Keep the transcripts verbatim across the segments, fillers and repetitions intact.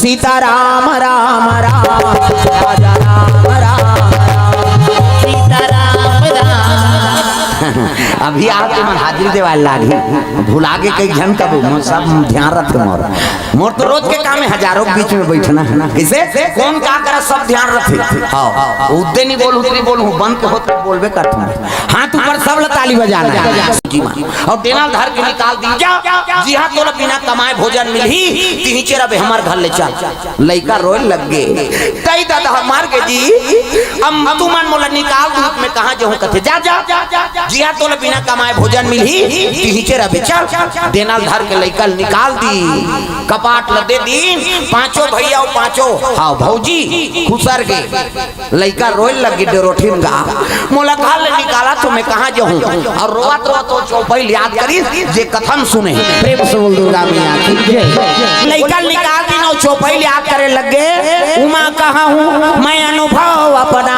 सीताराम राम राम, राजा राम राम राम, सीताराम राम। अभी आप मन हाजिरी देवाय लागी, भुला गे कई झन कबू, मोर सब ध्यान रखथे मोर। मोर तो रोज के काम हे हजारों के बीच में बैठना। कइसे? कोन का करा, सब ध्यान रखथे। हाँ, उद्दे नहीं बोल, उतरी बोल, हूँ बंद के होत बोलबे करथूँ। हाथ ऊपर, सब ला ताली बजाना हे। जी माँ। अउ डेना ल धर के निकाल दी, जा, जिहाँ तोला बिना कमाए भोजन मिलही, तिहींचे रबे, हमर घर ले चल। लइका रोए लग गे, तई ददा मर गे जी, अब तुमन मोला निकाल दू, मैं कहाँ जाहूँ, कथे, जा, जा, जिहाँ तोला बिना कमाए भोजन मिलही, तिहींचे रबे, चल। डेना ल धर के लइका ल निकाल दी, कपाट ल दे दीन, पाँचों भैया अउ पाँचों, हाँ, भौजी खुसर गे। लइका रोए लग गे डेरोठिन गा, मोला घर ले निकालत हो, मैं कहाँ जाहूँ? अउ रोवत रोवत ओ चौपाई ल याद करिस, जे कथा ल सुने। प्रेम से बोल दुर्गा मैया की जय। लइका ल निकाल दीन अउ चौपाई ल याद करे लग गे, उमा कहाँ हूँ मैं अनुभव अपना,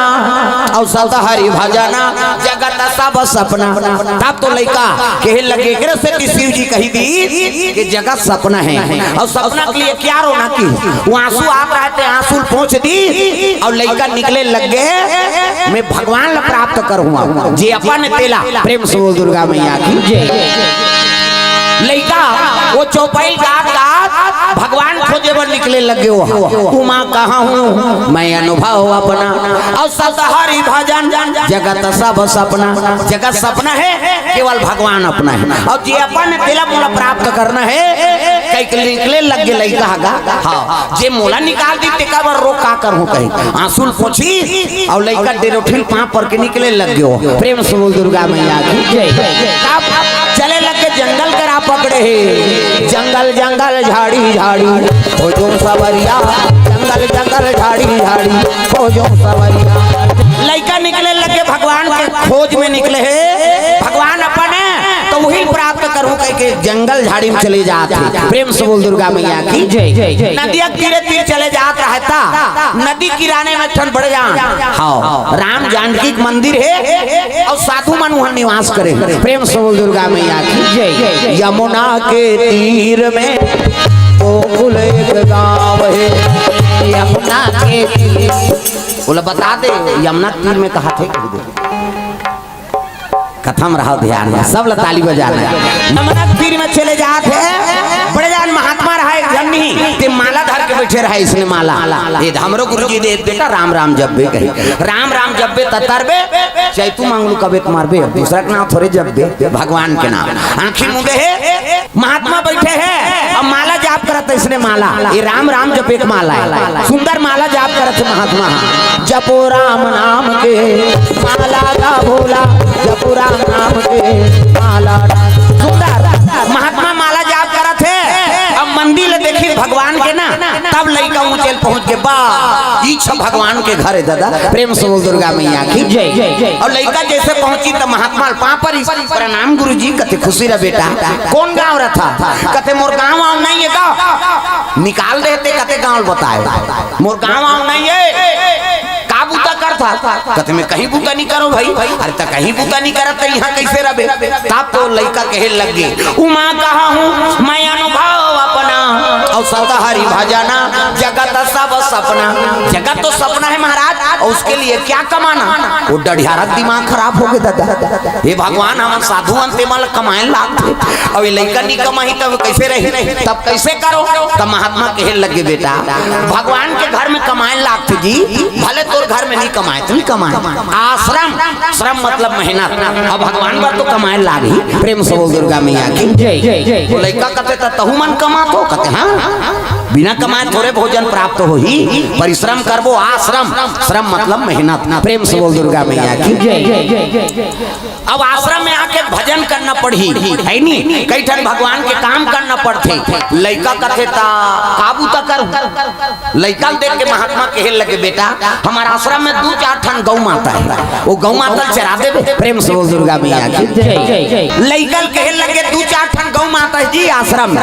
अउ सत हरि भजना जगत सब सपना। तब तो लइका कहे लग गे, एकरे सेती शिव जी कहि दीस कि जगत सपना हे, अउ सपना के लिए क्या रोना कि वो आंसू आप रहे ते आंसू ल पोंछ दीस, अउ लइका निकले लग गे, मैं भगवान ला प्राप्त करहूँ, जे अपन तेला। प्रेम से बोल दुर्गा मैया की जय। लइका वो चौपाई गात गात भगवान खोजे बर निकले लग गे। वो उमा कहाँ हूँ मैं अनुभव अपना, अउ सत हरि भजन जगत सब सपना। जगत सपना हे, केवल भगवान अपना हे। अउ जे अपन तेला मोला प्राप्त करना हे, कहि के निकले लग गे लइका ह गा। हाँ, जे मोला निकाल दी तेकर बर रो का करहूँ कहि। आंसू ल पोंछिस अउ लइका डेरोठिन पाँव पर के निकले लग गे। प्रेम से बोल दुर्गा मैया की जय। तब चले लग गे, जंगल करा पकड़े हे, जंगल जंगल झाड़ी झाड़ी खोजो सवरिया, जंगल जंगल झाड़ी झाड़ी खोजो सवरिया। लइका निकले लग गे, भगवान के खोज में निकले हे, भगवान अपन हे, तो उही ल प्राप्त करहूँ कहि के जंगल झाड़ी में चले जात हे। प्रेम से बोल दुर्गा मैया की जय। नदिया के तीरे तीर चले जात रहे ता, नदी किनारे में एक ठन बड़े जान, हाँ, राम जानकी के मंदिर हे, अउ साधु मन उहाँ निवास करे हे। प्रेम से बोल दुर्गा मैया की जय। यमुना के तीर में गोकुल एक गाँव हे। यमुना के तीर, बोला बता दे, यमुना के तीर में कहाँ थे, कहि दे। कथा म रहो ध्यान में, सब ला ताली बजाना हे। यमुना के तीर में चले जात हे, बड़े जान महात्मा रहा एक झन नहीं, ते माला धर के बैठे रहा, इसने माला। ये हमरो गुरुजी दे बेटा राम राम जपबे कही, राम राम जपबे त तरबे, चाहे तू मांगलू कबे त मरबे, अब दूसरा के नाम थोड़े जपबे, भगवान के नाम। आँखी मूंदे हे, महात्मा बैठे हे, अब माला जाप करत हे, इसने माला, ये राम राम जपे के माला हे, सुंदर माला जाप करत हे महात्मा। जपो राम नाम के माला गा भोला, जपो राम नाम के माला। सुंदर महात्मा माला जाप करत हे, अब मंदिर ल देखिस भगवान के ना, तब लइका ऊंचे ल पहुंच गे। बा, ई छ भगवान के घर हे दादा। प्रेम से बोल दुर्गा मैया की जय। अउ लइका जइसे पहुंचिस त महात्मा ल पाँव परिस, प्रणाम गुरुजी, कथे खुशी रह बेटा। कोन गाँव रहा थे? कथे मोर गाँव वाँव नहीं हे गा, निकाल देते, कथे गाँव ल बताए, मोर गाँव वाँव नहीं हे। का बूता करथा? कथे मैं कहीं बूता नहीं करों भाई। अरे त कहीं बूता नहीं करत त इहाँ कइसे रबे? तब तो लइका कहे लग गे, उमा कहाँ हूँ मैं अनुभव अपना, अउ सत हरि भजना जगत सब सपना। जगत तो सपना हे महाराज, अउ उसके लिए क्या कमाना? वो डढ़ियारा दिमाग खराब हो गे दादा। हे भगवान, हमन साधु अन, ते मन ल कमाए लागथे, अउ ये लइका नहीं कमाही तब कइसे रही? तब कइसे करों? तब महात्मा कहे लग गे बेटा, भगवान के घर में कमाए लागथे जी, भले तोर घर में नहीं कमाए त नहीं कमाए। आश्रम, श्रम मतलब मेहनत। अब भगवान बर तो कमाए लागही। प्रेम से बोल दुर्गा मैया की जय। वो लइका कथे त तहू मन कमाथो? कथे हाँ, बिना कमाए थोड़े भोजन प्राप्त होही, परिश्रम करबो। आश्रम, श्रम मतलब मेहनत। प्रेम से बोल दुर्गा मैया की जय। अब आश्रम में आके भजन करना पड़ही, हे नी? कई ठन भगवान के काम करना पड़थे। लइका कथे त का बूता करहूँ? लइका ल देख के महात्मा कहे लगे, बेटा, हमर आश्रम में दू चार ठन गौ माता हे, वो गौ माता ल चरा देबे। प्रेम से बोल दुर्गा मैया की जय। लइका ल कहे लगे, दू चार ठन गौ माता हे जी आश्रम,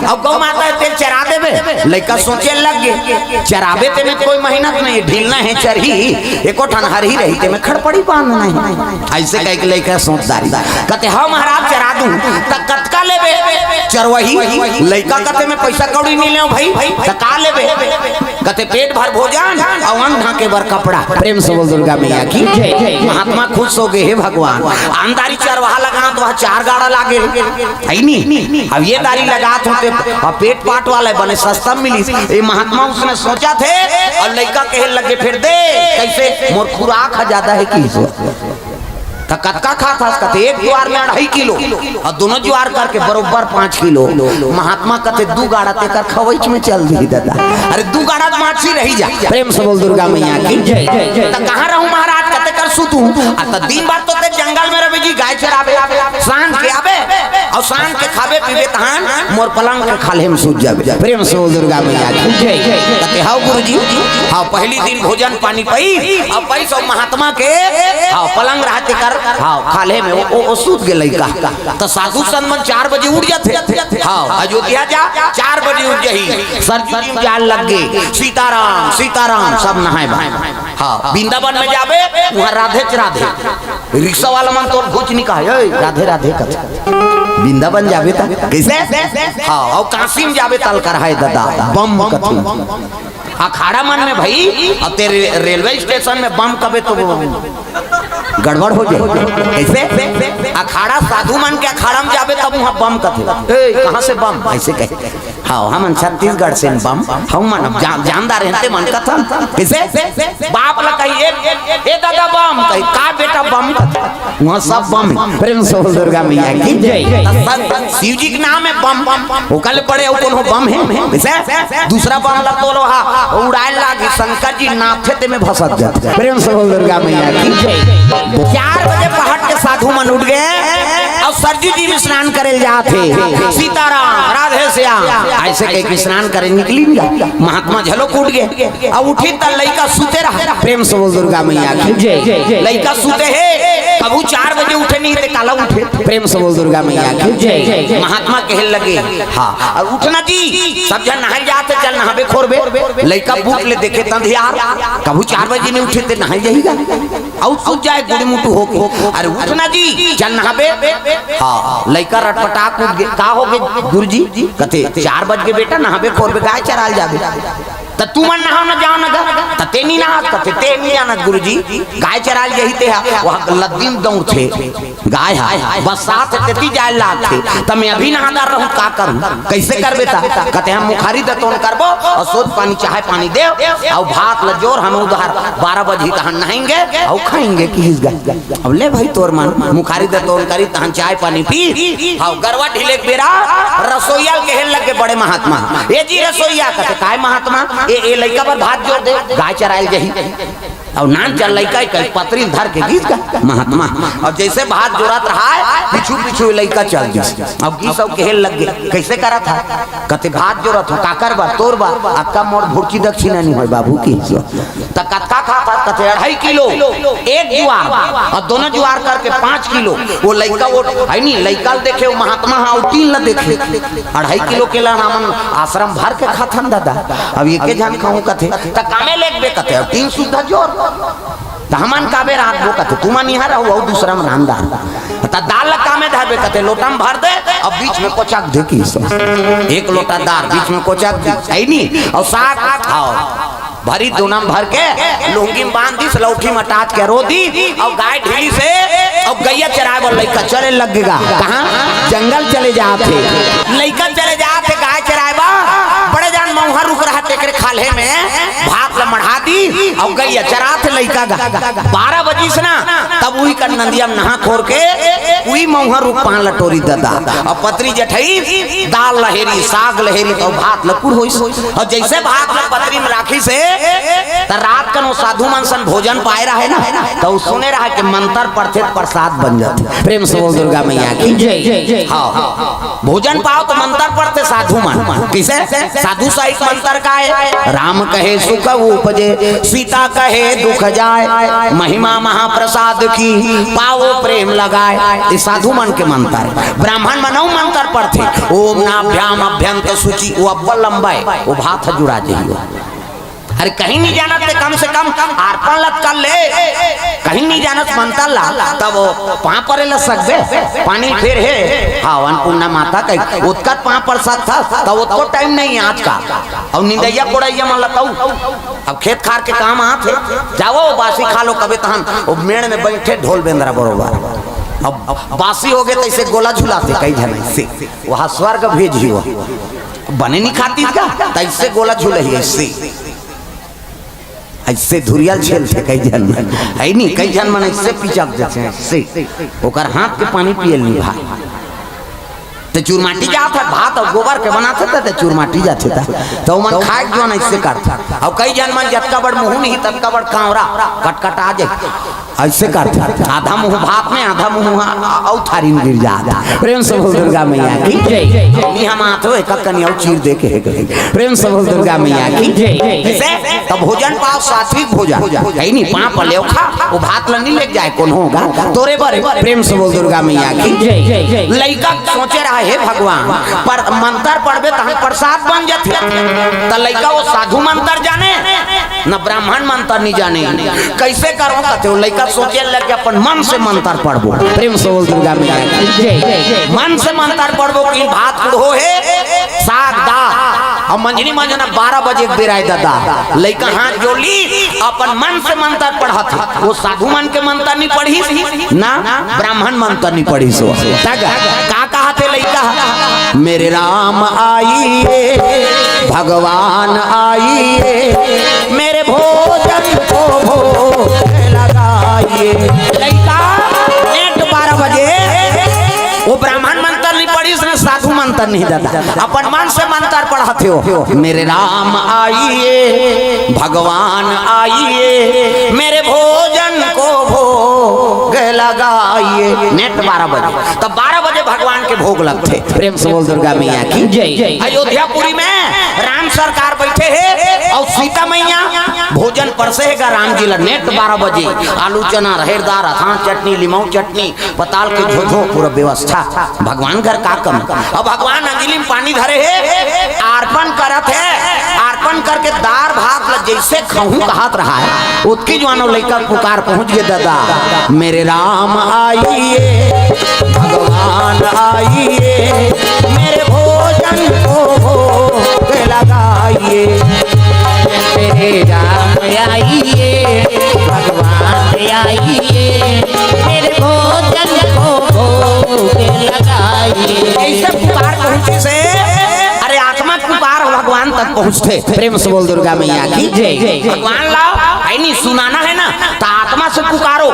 अउ गौ माता हे, तेला चरा देबे। लइका सोचे लग गे, चराबे तेमे कोई मेहनत नहीं, ढीलना हे चरही, एको ठन हरही रही तेमे खड़पड़ी बांधना हे। अइसे कहिके लइका सोच डारिस। कथे, "हव महाराज, चरा दूं।" "त कतका लेबे चरवही?" लइका कथे, "मैं पइसा कौड़ी नइ लेंव भई, त का लेबे?" कथे, "पेट भर भोजन अउ अंग ढांके बर कपड़ा।" प्रेम से बोल दुर्गा मैया की जय। महात्मा खुश हो गे, "हे भगवान, आंधारी चरवाहा लगांव त ओहा चार गाड़ा लागे, हे नी? अब ए दारी लगात हों ते, अब पेट पाट वाला हे, बने सस्ता मिलिस।" ए महात्मा उसने सोचथे अउ लइका कहे लगे, "फेर दे, कइसे मोर खुराक ह जादा हे कि?" त कतका खात हस? कथे, "एक जुवार में अढ़ाई किलो अउ दूनों जुवार करके बरोबर पाँच किलो।" महात्मा कथे, "दू गाड़ा तेकर खवइच में चल दिही ददा।" अरे, दू गाड़ा माछी रही जा। प्रेम से बोल दुर्गा मैया की जय। त कहाँ रहूं महाराज, कते कर सुतूं? आ त दिन भर तो ते जंगल में रहे जी, गाय चराबे, सांझ के आबे, अउ सांझ के खाबे पीबे तहान मोर पलंग के खाल्हे में सुत जाबे। प्रेम से बोल दुर्गा मैया की जय। कथे, "हव गुरुजी, हव।" पहली दिन भोजन पानी पइस, अउ पइस अउ महात्मा के, हव, पलंग रहय तेकर, हव, खाल्हे में ओ, ओ, ओ सुत गे लइका। त साधु संत मन चार बजे उठ जाथे। हव, अयोध्या जा, चार बजे उठ जाही। सरजू जी जाय लग गे, "सीताराम, सीताराम", सब नहाय बा। हव, वृंदावन में जाबे, उहां राधेच राधे। रिक्शा वाला मन तोर कुछ नइ कहय, "ए, राधे राधे" कथे। वृंदावन जाबे त कइसे? हव, अउ काशी में जाबे तल कर हे ददा, बम कथे। अखाड़ा मन में भई, अउ ते रे-, रेलवे स्टेशन में बम कबे त गड़बड़ हो जाय। कइसे? अखाड़ा, साधु मन के अखाड़ा में जाबे तब उहां बम कथे। "ए, कहां से बम?" अइसे कहे। "हव, हमन छत्तीसगढ़ से बम, हमन अब जा-, जानदार हन ते मन कथन।" कइसे? बाप ला कही, "ए, ए ददा बम," कही, "का बेटा बम?" उहां सब बम हे। प्रेम से बोल दुर्गा मैया की जय। त शिव जी के नाम हे बम, ओकर ले बड़े अउ कोनो बम हे? कइसे? दूसरा बम ला तोलो हा, उड़ाय लागी, शंकर जी नाथे ते में भसक जाथे। प्रेम से बोल दुर्गा मैया की जय। चार बजे पहट के साधु मन उठ गे अउ सरजू जी में स्नान करे ल जाथे। "सीताराम, राधे श्याम", अइसे कहिके स्नान करे निकलिन गा। महात्मा घलो उठ गे। अब उठिन त लइका सुते रहा। प्रेम से बोल दुर्गा मैया की जय। लइका सुते हे, कभू चार बजे उठे नहीं ते काला उठे। प्रेम से बोल दुर्गा मैया की जय। महात्मा कहे लगे, हव, अउ उठना जी, सब झन नहाय जाथे, चल नहाबे खोरबे। लइका बूक ले देखे त अंधियार, कभू चार बजे नइ उठे ते नहाय जाही गा। अउ सुत जाय गुड़मुटु होके। "अरे उठना जी, चल नहाबे।" हव, लइका रटपटाक उठ गे। "का हो गे गुरुजी?" कथे, "चार बज गे बेटा, नहाबे खोरबे, गाय चराय ल जाबे।" "त तुमन नहाव न, जाव न गा।" "त ते नइ नहात?" कथे, "ते नइ जानत गुरुजी, गाय चराय ल जाही ते हा, ओहा लद्दी म दउड़थे, गाय हा, बस साथ तेती जाय ल लागथे, त मैं अभी नहा डार रहूं, का करूं?" "कइसे करबे त?" कथे, "हम मुखारी दतोन करबो अउ सोज पानी, चाय पानी देव, अउ भात ल जोर, हम उधार बारह बजे तहन नहाएंगे अउ खाएंगे," किहिस गा। अब ले भई तोर मन, मुखारी दतोन करी तहन चाय पानी पी। हव, गरवा ढिले के बेरा रसोइया ल कहे लगे बड़े महात्मा, "ए जी रसोइया।" कथे, "काय महात्मा?" "ए, ए लइका बर भात जोर दे, गाय चराय ल जाही।" अउ नान चल लइका के पतरी ल धर के गिस गा महात्मा। अउ जइसे भात जोरत रहय, पीछू पीछू लइका चल दिस। अउ गिस अउ कहे लग गे, "कइसे करत हस?" कथे, "भात जोरत हंव।" "काकर बर?" "तोर बर।" "अतका मोर भुरची दक्षिणा नइ होय बाबू" किहिस। "त कतका खात हस?" कथे, "अढ़ाई किलो एक जुवार, अउ दूनों जुवार करके पाँच किलो।" ओ लइका, ओ हे नी, लइका ल देखे, ओ महात्मा ह, ओ तीन ल देखे। "अढ़ाई किलो के ल हमन आश्रम भर के खाथन ददा, अब एके झन खाहूं" कथे। "त कामे लेगबे?" कथे, "अब तीन सुद्धा जोर।" "त हमन कामे रांधबो?" कथे, "तुमन इहां रहू, अउ दूसरा म रांध डार।" "त दाल ल कामे धरबे?" कथे, "लोटा म भर दे, अउ बीच में कोचक दे" किहिस। एक लोटा दाल बीच में कोचक दे, हे नी, अउ साग, हव, भरी दूना म भर के लुंगी म बांध दिस, लौठी म टांच के रो दिस, अउ गाय ढिलिस हे, अउ गइया चराय बर लइका चले लग गे गा। कहां? जंगल चले जात हे। लइका चले जात हे गाय चराय बर, बड़े जान मउहा रुख रहय तेकरे खाल्हे में भात ल मढ़ा दिस, अउ गइया चरात हे लइका गा। बारह बजिस ना, तब उही कर नंदिया म नहा खोर के उही मउहा रुख पान ल टोरिस ददा। अउ पतरी जेठई दाल ल हेरिस, साग ल हेरिस, त भात ल कुढ़ोइस। अउ जइसे भात ल पतरी म राखिस हे, त रात कन ओ साधु मन सन भोजन पाय रहय ना, त ओ सुने रहय के मंतर पढ़थे त प्रसाद बन जाथे। प्रेम से बोल दुर्गा मैया की जय। हव, भोजन पाव त मंतर पढ़थे साधु मन। कइसे? साधु साहिब मंतर काय? "राम कहे सुख उपजे, सीता कहे दुख जाय, महिमा महाप्रसाद की, पावो प्रेम लगाय। ये साधु मन के मंतर हे। ब्राह्मण मन अउ मंतर पढ़थे, ओम नाभ्याम अभ्यंत शुचि, वो अब्बड़ लंबा हे, वो भात ह जुड़ा जही वो। अरे कहीं नहीं जानत ते कम से कम अर्पण ल त कर ले, कहीं नहीं जानत मंतर ला, तब वो पाँव परे ल सकबे, पानी फेर हे, हाँ, अन्नपूर्णा माता कही, ओतका पाँव पर सकथस, तब ओतको टाइम नहीं हे आज का। अउ निंदइया कोड़इया मन ल तउ अब खेत खार के काम आत हे, जावो बासी खा लो कबे तहन, वो मेड़ में बइठे ढोल बेंदरा बरोबर। अब बासी होगे त अइसे गोला झुलाथे कई झन अइसे, वहाँ स्वर्ग भेजी हो। बने नहीं खाती का, त अइसे गोला झुलही अइसे, अइसे धुरिया ल छेलथे कई झन मन, हे नहीं, कई झन मन अइसे पिचक देथे अइसे, ओकर हाथ के पानी पिए ल नहीं भाय। ते चुरमाटी जात हे, भात अउ गोबर के बनाथे ते, ते चुरमाटी जाथे ता। त ओमन खाए के जोन अइसे करथे। अउ कई झन मन जतका बड़ मुँह नहीं, ततका बड़ कांवरा कटकटा जाही। अइसे करथे। आधा मुँह भात में, आधा मुँह अउ थारी में गिर जात हे। प्रेम से बोल दुर्गा मैया की जय। नहीं हम आथो एक कनी अउ चीर दे के हे कही। प्रेम से बोल दुर्गा मैया की जय। जइसे त भोजन पाव, सात्विक भोजन। हे नहीं, पाँव परे ले खा, वो भात ल नहीं ले जाय कोनो गा। तोरे बर हे। प्रेम से बोल दुर्गा मैया की जय। लइका सोचे रहा, हे भगवान, पर मंतर पढ़बे त हम प्रसाद बन जाथे। त लइका वो साधु मंतर जाने, न ब्राह्मण मंतर नहीं जाने। कइसे करो कथे, वो लइका सोचे लग के अपन मन से मंतर पढ़बो। प्रेम से बोल दुर्गा मैया की जय। मन से मंतर पढ़बो कि भात कुढ़ो हे, साग दाल, अउ मंझनी मंझना बारह बजे के बेरा हे ददा। लइका हाथ जोड़ ली, अपन मन से मंतर पढ़त हे। वो साधु मन के मंतर नहीं पढ़िस, ना ब्राह्मण मंतर नहीं पढ़िस। वो तग का कहत हे लइका, मेरे राम आइए, भगवान आइए, मेरे भोजन को भोग लगाइए। लइका नेट बारह बजे, वो ब्राह्मण मंतर नहीं पढ़िस, न साधु मंतर नहीं ददा, अपन मन से मंतर पढ़त हे वो, मेरे राम आइए, भगवान आइए, मेरे भोजन को भोग लगाइए। नेट बारह बजे, त बारह बजे भगवान के भोग लगथे। प्रेम से बोल दुर्गा मैया की जय। अयोध्यापुरी में राम सरकार बइठे हे अउ सीता मैया भोजन परसे हे गा राम जी ला। नेट बारह बजे आलू चना, रहेर दार, अथान चटनी, लिमऊ चटनी, पताल के झोझो, पूरा व्यवस्था। भगवान घर का कमी? अउ भगवान अंजली में पानी धरे हे, अर्पण करत हे, अर्पण करके दार भात ल जइसे खाहूं कहत रहा हे, ओतकी जुवार वो लइका पुकार पहुंच गे ददा, मेरे राम आइए, भगवान आइए, मेरे भोजन को भोग लगाइए। मेरे राम आइए, भगवान आइए, मेरे भोजन को भोग लगाइए। अइसे पुकार पहुंचिस हे, अरे आत्मा के पुकार भगवान तक पहुंचथे। प्रेम से बोल दुर्गा मैया की जय। भगवान ला हे नहीं सुनाना हे ना, त आत्मा से पुकारो।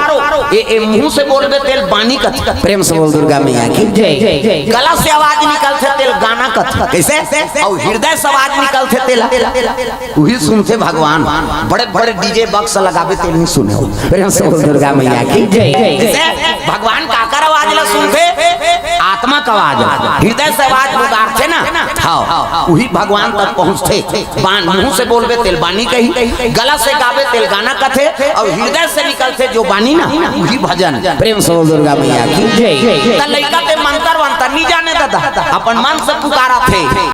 ए, ए मुंह से बोलबे तेला बानी कथे। प्रेम से बोल दुर्गा मैया की जय। गला से आवाज निकलथे तेला गाना कथे। कइसे? अउ हृदय से आवाज निकलथे तेला उही सुनथे भगवान। बड़े बड़े डीजे बॉक्स लगाबे तेला नहीं सुने हो। प्रेम से बोल दुर्गा मैया की जय। कइसे? भगवान काकर आवाज ला सुनथे? आत्मा के आवाज। हृदय से आवाज पुकारथे ना। हाँ, उही भगवान तक पहुंचथे। बान मुंह से बोलबे तेला बानी कही, गला से गाबे तेला गाना कथे, अउ हृदय से निकलथे जो बानी ना, उही भजन। प्रेम से बोल दुर्गा मैया की जय। त लइका ते मंतर वंतर नहीं जाने ददा, अपन मन से पुकारथे।